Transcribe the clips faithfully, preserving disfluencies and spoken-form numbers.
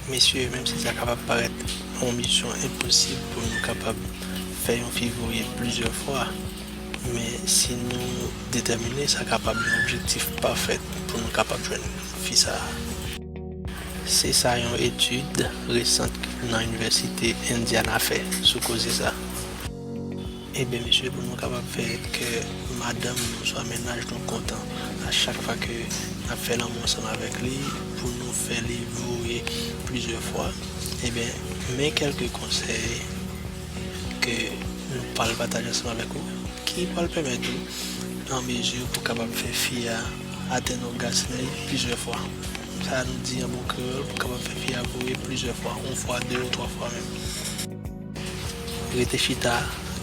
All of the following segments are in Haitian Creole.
Mesye, menm si sa kapab parèt yon misyon enposib pou nou kapab fè yon fi voye plizyè fwa, men si nou detèmine, sa kapab yon objektif pafè pou nou kapab jwenn fi sa a. Se sa yon etid resan nan Inivèsite Indiana fè sou koze sa. Ebyen, mesye, pou nou kapab fè kè madanm nou oswa mennaj nou kontan a chak fwa ke n ap fè lanmou ansanm avèk li, pou nou fè li voye plizyè fwa, ebyen, men kèlke konsèy ke nou pral pataje ansanm avèk ou, ki pral pèmèt ou, an mezi pou kapab fè fi a atenn ògasm li plizyè fwa. Sa nou di an bon kreyòl, pou kapab fè fi a voye plizyè fwa, yon fwa, de ou twa fwa menm. Rete chita,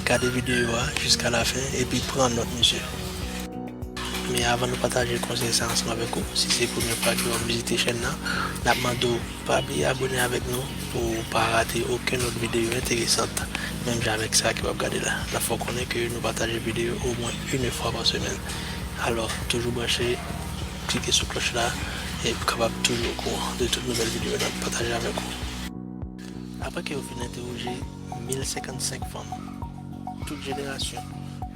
gade videyo a jiska lafen, epi pran nòt, mesye. Men avan nou pataje konsèy sa ansanm avèk ou, si se premyè fwa ke w ap vizite chèn nan, n ap mande w pa bliye abòne avèk nou pou w pa rate okenn lòt videyo enteresan, menm jan avèk sa ke w ap gade la. N ap fè w konnen ke nou pataje videyo omwen yon fwa pa semèn. Alò, toujou branche, klike sou klòch la, e pou w kapab toujou okouran de tout nouvèl videyo n ap pataje avèk ou. Apre ke yo fin entèwoje mil senkannsenk fanm, tout jenerasyon,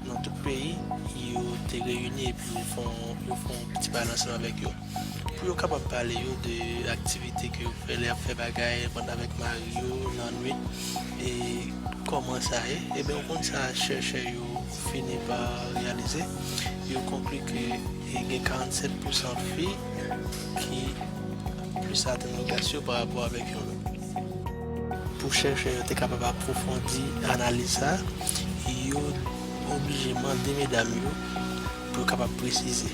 nan tout peyi, yo te reyini epi yo fè yon, yo fè yon piti pale ansanm avèk yo. Pou yo kapab pale yo de aktivite ke yo fè lè y ap fè bagay, pandan avèk mari yo, nan nwit, e kòman sa ye, ebyen, yon konn sa chèchè yo fini pa reyalize, yo konkli ke e gen karannsèt pousan fi ki plis atenn ògasm yo pa rapò avèk yon lòt. Pou chèchè yo te kapab apwofondi analiz sa, yo oblije mande medam yo pou yo kapab presize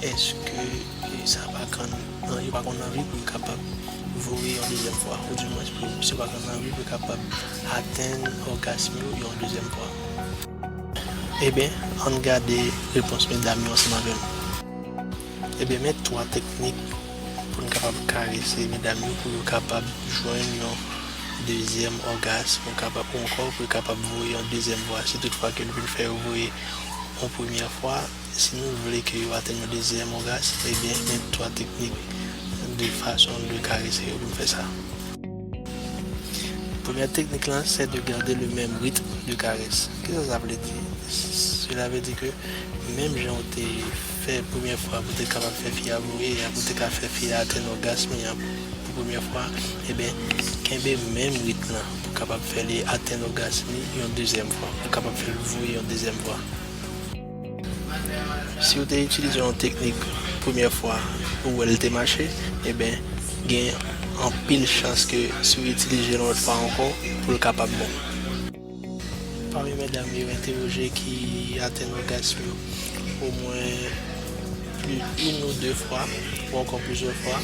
èske sa pa konn, yo pa konn anvi pou yo kapab voye yon dezyèm fwa, oudimwens pou yo pa konn anvi pou yo kapab atenn ògasm yo yon dezyèm fwa. Ebyen, ann gade repons medam yo ansanm avè m. Ebyen, men twa teknik pou n kapab karese medam yo, pou yo kapab jwenn yon dezyèm ògasm, ou kapab, ou ankò pou yo kapab voye yon dezyèm fwa. Si toutfwa ke nou vin fè yo voye yon premyè fwa, si nou vle ke yo atenn yon dezyèm ògasm, ebyen, men twa teknik de fason de karese yo pou n fè sa. Premyè teknik lan, c'est de garder le même rythme de caresse. Kisa sa vle di? Cela veut dire que menm jan ou te fè premyè fwa pou te kapab fè fi a voye, pou te ka fè fi a atenn ògasm li an pou premyè fwa, ebyen, kenbe menm ritm lan pou kapab fè li atenn ògasm li yon dezyèm fwa, pou kapab fè l voye yon dezyèm fwa. Si w te itilize yon teknik premyè fwa, ou wè l te mache, ebyen, gen anpil chans ke si w itilize l yon lòt fwa ankò, pou l kapab bon. Pami medam yo entèwoje ki atenn ògasm yo omwen pli, youn ou de fwa, ou ankò plizyè fwa,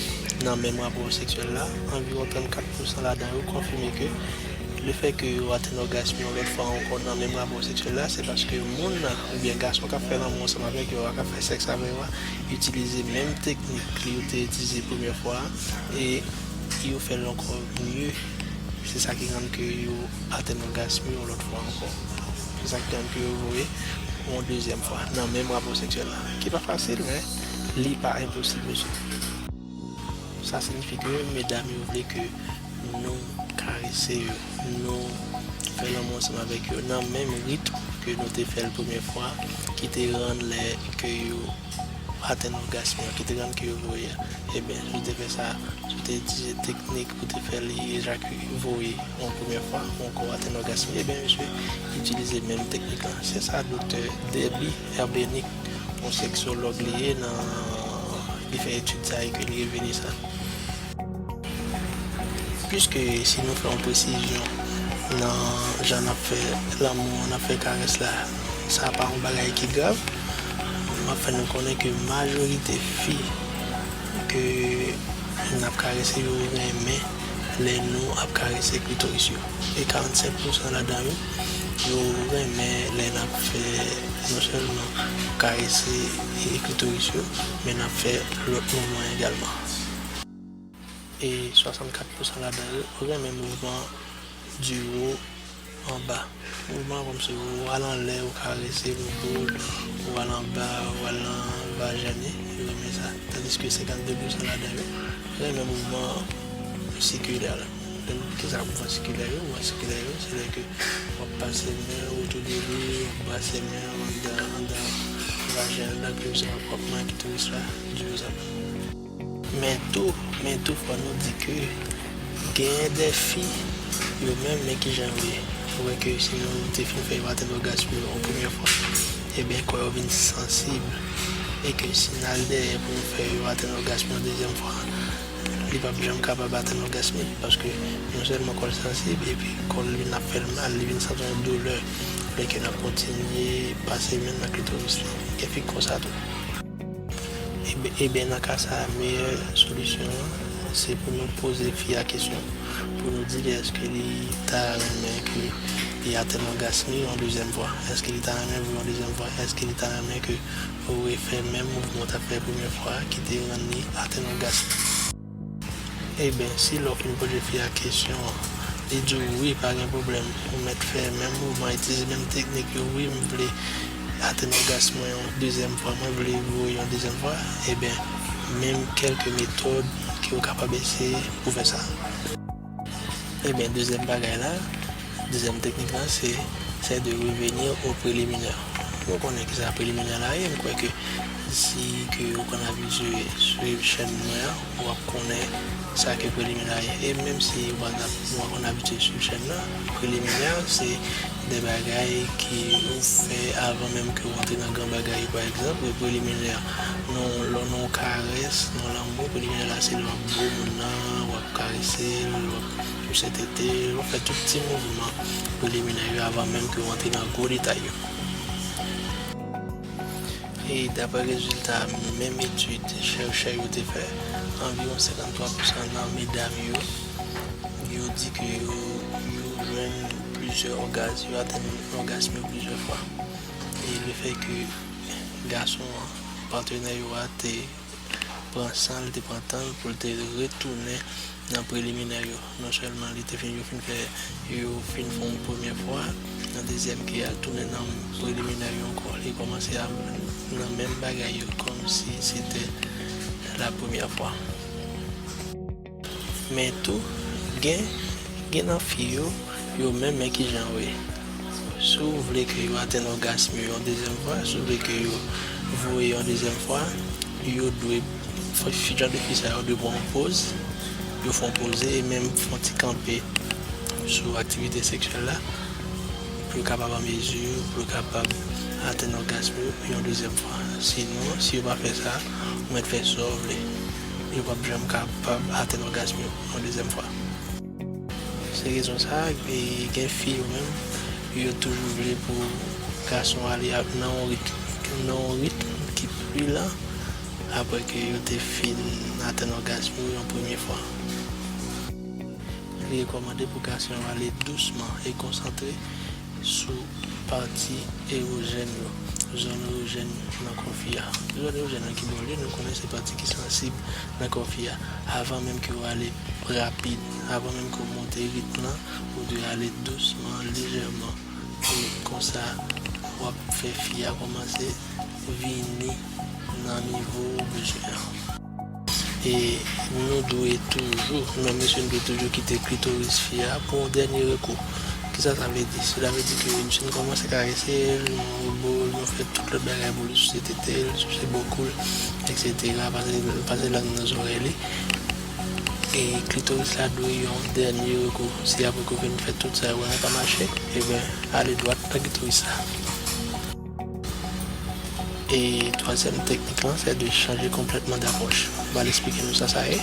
nan menm rapò seksyèl la, anviwon trannkat pousan ladan yo konfime ke lefètke yo atenn ògasm yo yon lòt fwa ankò nan menm rapò seksyèl la, se paske moun nan, oubyen gason k ap fè lanmou ansanm avèk yo a, k ap fè sèks avè yo a, itilize menm teknik li yo te itilize premyè fwa a, e yo fè l ankò mye. Se sa ki rann ke yo atenn ògasm yo yon lòt fwa ankò. Se sa ki rann ke yo voye yon dezyèm fwa nan menm rapò seksyèl la. Ki pa fasil, men li pa enposib, mesye. Sa siyifi ke medam yo vle ke nou karese yo, nou fè lanmou ansanm avèk yo nan menm ritm ke nou te fè l premyè fwa, ki te rann lè ke yo atenn ògasm yo, ki te rann ke yo voye a. Ebyen, si w te fè sa, si w te itilize teknik pou te fè li ejakile, voye yon premyè fwa, ou ankò atenn ògasm li, ebyen, mesye, itilize menm teknik lan. Se sa doktè Debbie Erbenick, yon seksològ li ye, nan, li fè etid sa e ke li revele sa. Piske si nou fè yon presizyon nan jan n ap fè lanmou an, n ap fè karès la, sa pa yon bagay ki grav, m ap fè nou konnen ke majorite fi ke n ap karese yo renmen lè nou ap karese klitoris yo. E karannsenk pousan ladan yo, yo renmen lè n ap fè non sèlman karese klitoris yo, men n ap fè lòt mouvman egalman. E swasannkat pousan ladan yo renmen mouvman di wo anba. Mouvman kòmsi ou al anlè, ou karese bobo l, ou al anba, ou al nan vajen li, yo renmen sa. Tandiske senkannde pousan ladan yo renmen mouvman sikilè la. Kisa mouvman sikilè yo? Mouvman sikilè yo, se lè ke w ap pase men w otou de li, w ap pase men w anndan, anndan vajen an, anndan klitoris la, w ap manyen klitoris la, di yo sa. Men tou, men tou, fò nou di ke genyen de fi, yo menm, men kijan yo ye. Ou wè ke si nou te fin fè yo atenn ògasm yo yon premyè fwa, ebyen, kò yo vin sansib. E ke si n al dèyè pou nou fè yo atenn ògasm yon dezyèm fwa, li p ap janm kapab atenn ògasm li, paske non sèlman kò l sansib, epi kò l vin ap fè l mal, li vin santi yon doulè lè ke n ap kontinye pase men nan klitoris lan. Gen fi k konsa tou. Ebyen, ebyen, nan ka sa a, meyè solisyon an, se pou nou poze fi a kesyon, pou nou di li èske li ta renmen ke li atenn ògasm li yon dezyèm fwa. Èske li ta renmen vre yon dezyèm fwa? Èske li ta renmen ke ou refè menm mouvman w t ap fè premyè fwa a ki te rann li atenn ògasm? Ebyen, si lè w fin poze fi a kesyon an, li di w wi, pa gen pwoblèm, ou mèt fè menm mouvman, itilize menm teknik yo, wi, m vle atenn ògasm mwen yon dezyèm fwa, mwen vle voye yon dezyèm fwa, ebyen, menm kèlke metòd ke w kapab eseye pou fè sa. Ebyen, dezyèm bagay la, dezyèm teknik la, se c'est de revenir au préliminaire. Nou konnen kisa preliminè la ye, m kwè ke si ke ou konn abitye swiv chèn mwen an, w ap konnen sa ke preliminè ye. E menm si ou pa, ou pa konn abitye swiv chèn nan, preliminè se de bagay ke ou fè avan menm ke ou antre nan gran bagay yo. Pa egzanp, preliminè nan, lè nan yon karès, nan lanmou, preliminè la se lè w ap bo moun nan, w ap karese l, w ap souse tete l, w ap fè tout ti mouvman preliminè yo avan menm ke w antre nan gwo detay yo. E daprè rezilta menm etid chèchè yo te fè, anviwon senkanntwa pousan nan medam yo, yo di ke yo, yo jwenn plizyè ògasm, yo atenn ògasm yo plizyè fwa. E lefètke gason an, patenè yo a te pran san l, te pran tan l pou l te retounen nan preliminè yo. Non sèlman li te fin, yo fin fè, yo fin fè yon premyè fwa, nan dezyèm ke al tounen nan preliminè yo ankò, li kòmanse a, nan menm bagay yo, kòmsi se te la premyè fwa. Men tou, gen, gen nan fi yo, yo menm, men kijan yo ye. Si w vle ke yo atenn ògasm yo yon dezyèm fwa, si w vle ke yo voye yon dezyèm fwa, yo dwe, fi, jan de fi sa yo dwe pran yon poz, yo fè yon poze e menm fè yon ti kanpe sou aktivite seksyèl la, pou yo kapab an mezi, pou yo kapab atenn ògasm yo yon dezyèm fwa. Sinon, si yo pa fè sa, ou mèt fè sa w vle. Yo p ap janm kapab atenn ògasm yo yon dezyèm fwa. Se rezon sa a, e gen fi yo menm, yo toujou vle pou gason ale a, nan yon ritm, nan yon ritm ki pi lan, apre ke yo te fin atenn ògasm yo yon premye fwa. Li rekòmande pou gason yo ale dousman e konsantre sou pati erojèn yo, zòn erojèn nan kò fi a. Zòn erojèn nan ki bò l ye, nou konnen se pati ki sansib nan kò fi a. Avan menm ke w ale rapid, avan menm ke w monte ritm lan, ou dwe ale dousman, lejèman. E konsa, w ap fè fi a kòmanse vini nan nivo ou bezwen an. E nou dwe toujou, nou menm mesye, nou dwe toujou kite klitoris fi a pou yon dènye rekou. Kisa sa vle di? Sela vle di ke si nou kòmanse karese l, nou bo l, nou fè tout lòt bagay pou li, souse tete l, souse bokou l, etsetera, pase, pase lang nan zòrèy li. E klitoris la dwe yon dènye rekou. Si apre ke w fin fè tout sa yo, anyen pa mache, ebyen, ale dwat nan klitoris la. E twazyèm teknik lan, se de chanje konplètman dapwòch. M pral eksplike nou sa sa ye.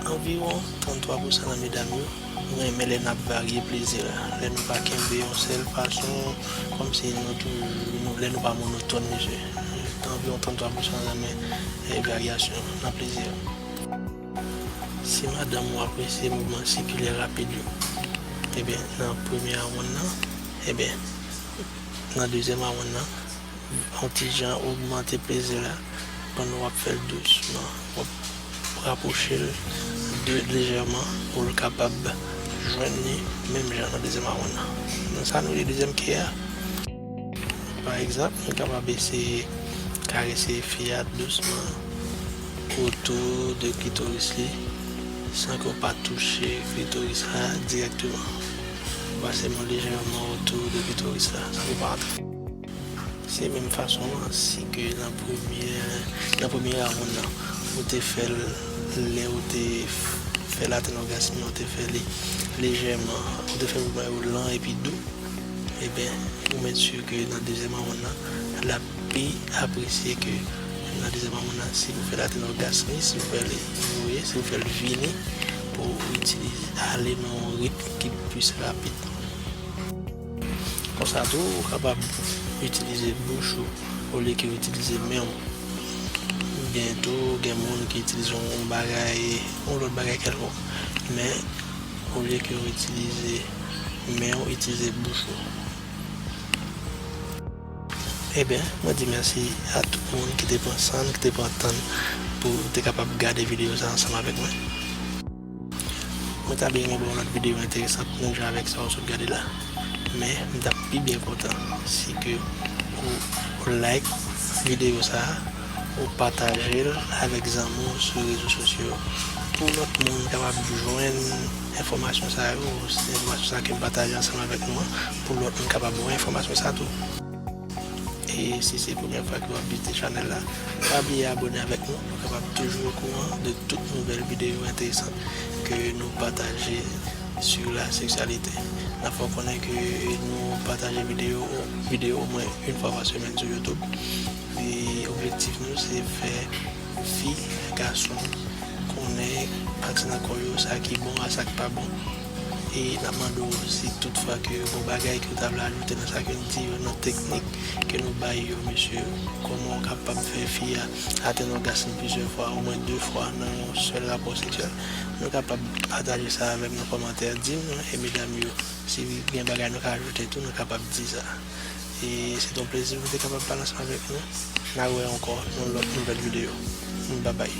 Anviwon tranntwa pousan nan medam yo renmen lè n ap varye plezi la, lè nou pa kenbe yon sèl fason, kòmsi nou toujou, nou, lè nou pa monotòn, mesye. Anviwon tranntwa pousan renmen, eh, varyasyon nan plezi a. Si madanm ou apresye mouvman sikilè rapid yo, ebyen, nan premye awonn nan, ebyen, nan dezyèm awonn nan, yon ti jan ogmante plezi la pandan w ap fè l dousman. W ap rapwoche l de lejèman pou l kapab jwenn li menm jan nan dezyèm awonn nan. Nan sa nou rele dezyèm kè a. Pa egzanp, nou kapab eseye karese fi a dousman otou de klitoris li. san ke w pa touche klitoris la dirèkteman. Ou pa sèlman lejèman otou de klitoris la, san ke w pa antre. Se menm fason an, si ke nan premye, nan premye round nan, ou te fè l, lè ou te fè l atenn ògasm nan, ou te fè li lejèman, ou te fè mouvman yo lan epi dou, ebyen, ou mèt si ke nan dezyèm round nan, l ap pi apresye ke nan dezyèm round nan, si ou fè l atenn ògasm li, si ou fè li voye, si ou fè l vini, pou ou itilize, ale nan yon ritm ki plis rapid. Konsa tou, ou kapab itilize bouch ou olye ke w itilize men w. Gen tou, gen moun ki itilize yon bagay, yon lòt bagay kèlkonk. Men, olye ke w itilize men w, itilize bouch ou. Ebyen, mwen di mèsi a tout moun ki te pran san, ki te pran tan pou te kapab gade videyo sa ansanm avèk mwen. Mwen ta byen renmen ba w lòt videyo enteresan menm jan avèk sa w sot gade la. Men, m t ap pi byen kontan si ke ou, ou like videyo sa a, ou pataje l avèk zanmi w sou rezo sosyo yo. Pou lòt moun kapab jwenn enfòmasyon sa yo, enfòmasyon sa ke m pataje ansanm avèk nou an, pou lòt moun kapab wè enfòmasyon sa tou. E si se premyè fwa ke w ap vizite chanèl la, pa bliye abòne avèk nou pou w kapab toujou okouran de tout nouvèl videyo enteresan ke nou pataje sur la sexualité. N ap fè w konnen ke nou pataje videyo, videyo omwen yon fwa pa semèn sou YouTube. E objektif nou, se fè fi, gason, konnen pati nan kò yo, sa ki bon a sa ki pa bon. E n ap mande w si tout fwa ke gon bagay ke w ta vle ajoute nan sa ke n di yo, nan teknik ke nou bay yo, mesye, kòman w kapab fè fi a atenn ògasm plizyè fwa, omwen de fwa nan yon sèl rapò seksyèl, nou kapab pataje sa avè m nan kòmantè, di m, e medam yo, si gen bagay nou ka ajoute tou, nou kapab di sa. E se te yon plezi pou te kapab pale ansanm avèk nou. N a wè ankò nan lòt nouvèl videyo. Babay.